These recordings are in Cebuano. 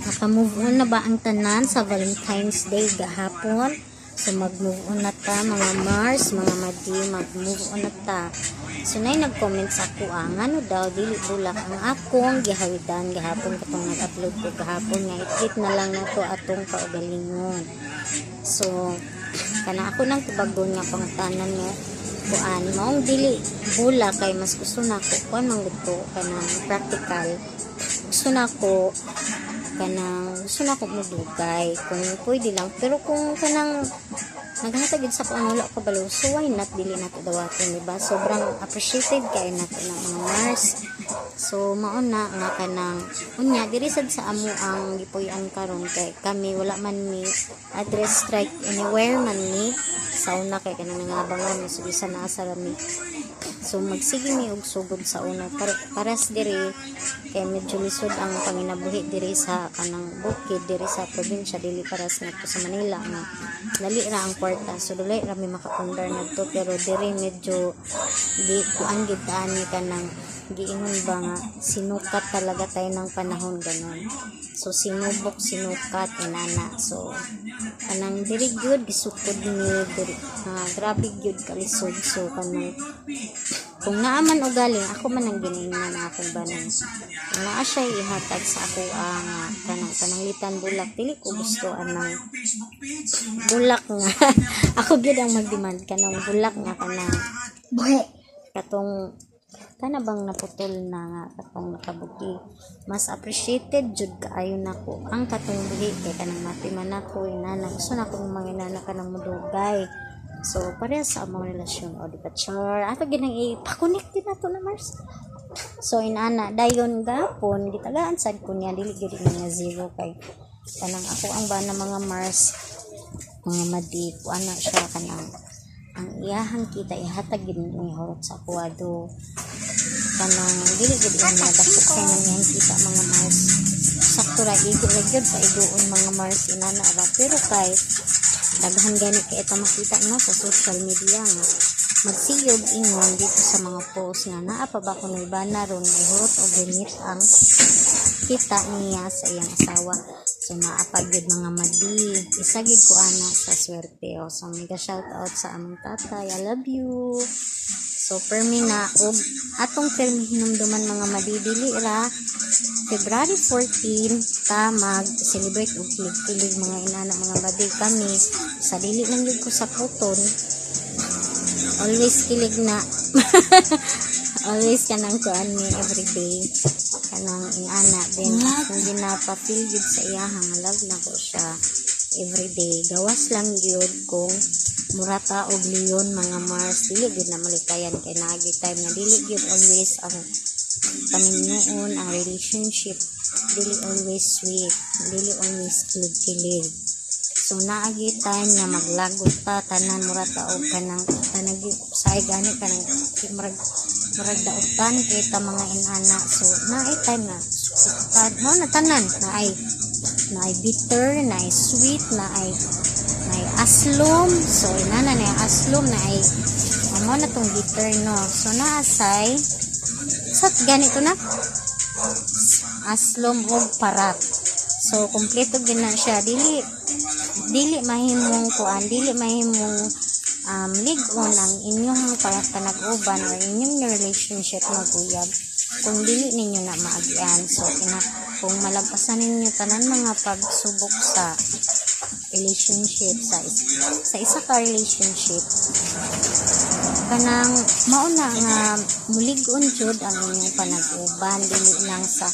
Naka-move on na ba ang tanan sa Valentine's Day gahapon? So mag-move on na ta, mga Mars, mga Madi, mag-move on na ta. So nay nag-comment sa ako, ah, ngano daw dili bulak ang akong gihawidan gahapon, katong nag-upload ko gahapon nga i-treat na lang nato atong kaugalingon. So kana ako nang tubagon nga pangutanan mo, kuan, maong dili bulak kay mas gusto nako kuan man gud ko, kanang practical. Gusto nako kanang gusto na ako mudugay kung pwede lang, pero kung kanang naghatag gyud sa kuan, wala ko kabalo, so why not dili nato dawaton, di ba? Sobrang appreciated kay nato ng mga Mars. So mao na nga kanang unya diri sad sa amo ang gipuy-an karon, kay kami wala man mi address strike anywhere man ni sa una, kay kanang nangabang ra mi, so bisan asa ra mi. So magsige mi og sugod sa una pares diri kay medyo lisod ang panginabuhi diri sa kanang bukid, diri sa probinsya, dili pares ngadto sa Manila nga dali ra ang kwarta. So dali ra mi makapundar ngadto, pero diri medyo di kuan gid ani, kanang giingon ba nga sinukat talaga tayo ng panahon, ganon. So sinubok, sinukat, inana. So kanang diri gyud gisukod ni diri, grabe gyud kalisod. So kanang kung naa man og galing ako man ang ginaingnan na akong banang kung naa siya ihatag sa ako ang kanang pananglitan bulak, dili ko gusto anang bulak nga ako gyud ang magdemand, kanang bulak nga kanang Buhi. Katong kana bang naputol na nga katong nakabuhi. Mas appreciated jud kaayo nako ang katong buhi kay kanang matiman nako inana. Gusto na akong mga inana kanang mudugay. So pareha sa among relasyon o, di ba, char? Ato ginang ipa-connect din nato na, Mars. So inana dayon gapon gitagaan sad ko niya, dili gyud nga zero, kay kanang ako ang bana, mga Mars, mga Madi, kuan na siya, kanang ang iyahang kita ihatag gid ni hurot sa kuwado, kanang dili gid nga dako kay nang iyang kita, mga Mars. Sakto ra, igo ra gyud paiguon, mga Mars, inana ra. Pero kay daghan gani kay ito makita, no, sa social media nga magsiyog ingon dito sa mga post nga naa pa ba kunoy bana ron nga ihurot og remit ang kita niya sa iyang asawa. So naa pa gyud, mga Madi. Isa gyud ko ana sa swerte, oh. So mega shout out sa among tatay. I love you. So permi na og atong permi hinumduman, mga Madi, dili ra February 14 ta mag-celebrate og kilig-kilig, mga inana, mga Madi. Kami sa dili lang gyud ko sa puton, always kilig na, always kanang kuan mi everyday, kanang inana then akong ginapa-feel gyud sa iyahang love na ko siya everyday. Gawas lang gyud kung murata og leon, mga Mars, dili gyud na malikayan kay naagi time nga dili gyud always ang paminyoon, ang relationship dili always sweet, dili always kilig-kilig. So naagi time nga maglagot ta tanan, murata og kanang tanagi say gani, kanang murag murag dautan kay ta, mga inana. So naay time nga ta mo na tanan, naay naay bitter, naay sweet, naay naay aslom. So inana, naay aslom, naay amo na tong bitter, no? So naasay sa ganito na aslom og parat. So kompleto gid na siya. Dili dili mahimong kuan, dili mahimong lig-on ang inyong panag-uban or inyong relationship maguyab kung dili ninyo na maagian. So kina kung malagpasan ninyo tanan mga pagsubok sa relationship, sa isa ka relationship, kanang mauna nga mulig-on jud ang inyong panag-uban. Dili lang sa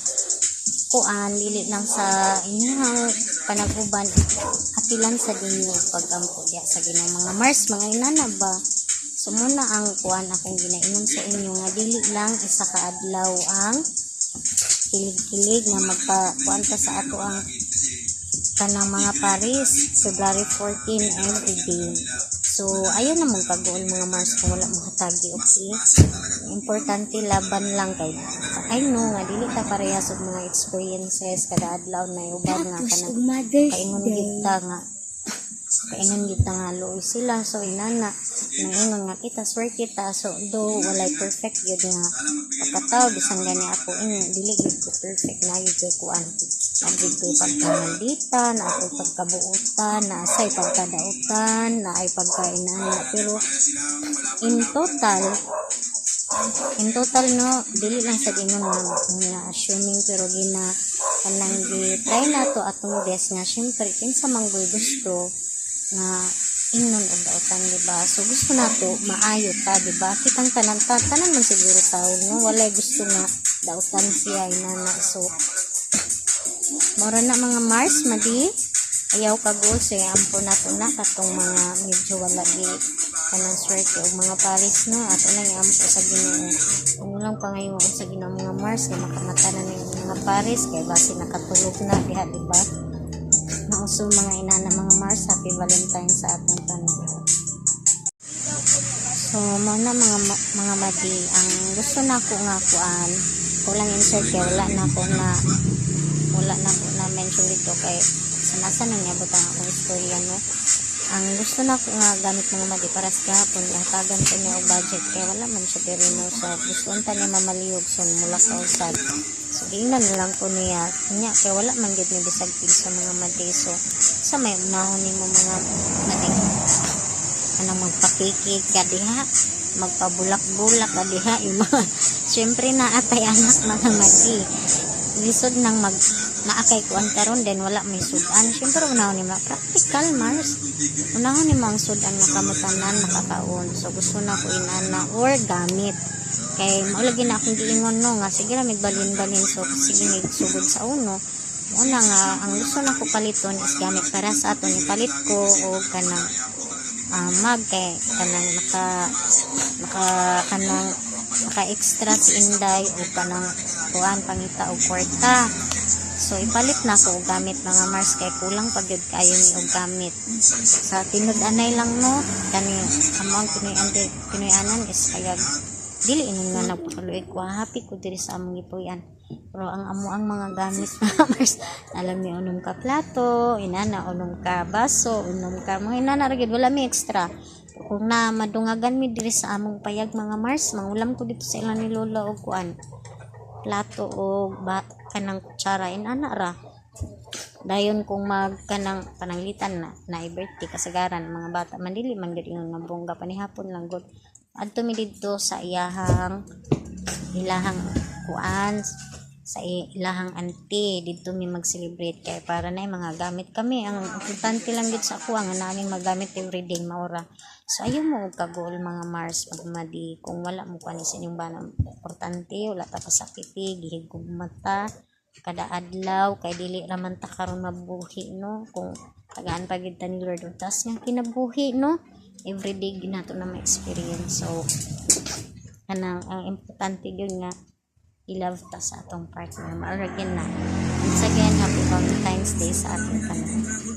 kuan, dili lang sa inyong panag-uban, apilan sa dinyo pagampo diya sa Ginoo, mga Mars, mga inana ba. So muna ang kuan akong ginaingon sa inyo nga dili lang isa ka adlaw ang kilig-kilig nga magpa kuan ta sa ato ang kanang mga Paris February 14 everyday. So ayaw na mong kaguol, mga Mars, kung wala mo hatagi, okay? Importante laban lang, kay I know nga dili ta parehas og mga experiences kada adlaw na uban nga Tapos, kanang ug Mother's kaingon Day. Gid ta nga Kaingon gid ta nga luoy sila. So inana, nangingon nga kita swerte ta. So do walay perfect gyud nga pagkatao. Bisan gani ako ingon, dili gyud ko perfect na gyud kay kuan na gyud ko'y pagkamaldita na ako'y pagkabuutan na asay pagkadautan na ay pagkainana, pero in total, no, dili lang sa ingon nga assuming, pero gina kanang gi try na to atong best nga syempre kinsa man goy gusto nga ingnon og dautan, di ba? So gusto nato maayo ta, di ba? Kitang tanan ta, tanan man siguro tawo, no, walay gusto nga dautan siya inana. So mora na, mga Mars, madi, ayaw kagol. So ampo nato na katong mga medyo wala gi kanang swerte og mga pares, no, ato nang iampo sa Ginoo. Ano lang pangayo sa Ginoo, mga Mars, nga makamata na ning mga pares kay base nakatulog na diha, di ba? Mauso mga inana, mga Mars. Happy Valentine sa atong tanan. So mao na, mga madi, ang gusto nako nga kuan ko lang insert kay wala na ko na mention dito kay sa nasa nang niabot ang akong istorya, no. Ang gusto nako nga gamit, mga madi, para sa gahapon ihatagan ko niya og budget kay wala man siya diri, no. So gusto unta niya mamaliyog, so mulakaw sad. So giingnan na lang ko niya nya kay wala man gyud ni bisag piso, mga madi. So sa may unahon nimo, mga madi, anang magpakiki ka diha, magpabulak-bulak ka diha, yung mga syempre naatay anak, mga madi, lisod nang mag naa kay kuan karon then wala may sudan. Syempre unahon nimo practical, Mars, unahon nimo ang sudan nga kamutanan makakaon. So gusto na ko inana or gamit kay mao lagi na akong giingon, no, nga sige ra mig balin-balin. So sige mig sugod sa uno. Una nga ang gusto na ko paliton is gamit para sa aton. Ipalit ko og kanang mag kay kanang naka naka kanang naka extra si Inday o kanang kuan pangita og kwarta. So ipalit na ko og gamit, mga Mars, kay kulang pa gyud kaayo ni og gamit sa tinud-anay lang, no. Kani among Pinoy Pinoy-anan is kayag dili inon nga nagpakaluig ko, happy ko diri sa among gipuy-an, pero ang amo ang mga gamit, mga Mars, alam ni unom ka plato inana, unom ka baso, unom ka mga inana ra gyud, wala mi extra. Kung na madungagan mi diri sa among payag, mga Mars, mangulam ko dito sa ilang ni Lola og kuan plato o ba, kanang kutsara inana ra. Dayon kung mag kanang pananglitan na na birthday kasagaran mga bata man, dili man gyud ingon nga bongga, panihapon lang gud. Adto mi didto sa iyahang ilahang kuan, sa ilahang auntie. Didto mi mag-celebrate kay para na mga gamit kami. Ang importante lang gid sa ako ang namin magamit everyday, maura. So ayaw mo og kagool, mga Mars, pag madi, kung wala mo kuan sa inyong bana. Importante wala ta pasakiti, gihigog mata kada adlaw kay dili ra man ta karon mabuhi, no, kung tagaan pa gid ta ni Lord og taas nga kinabuhi, no. Everyday ginato na ma-experience. So kanang ang importante gyud nga i-love ta sa atong partner. Maura gyud na. Once again, happy Valentine's Day sa atong tanan.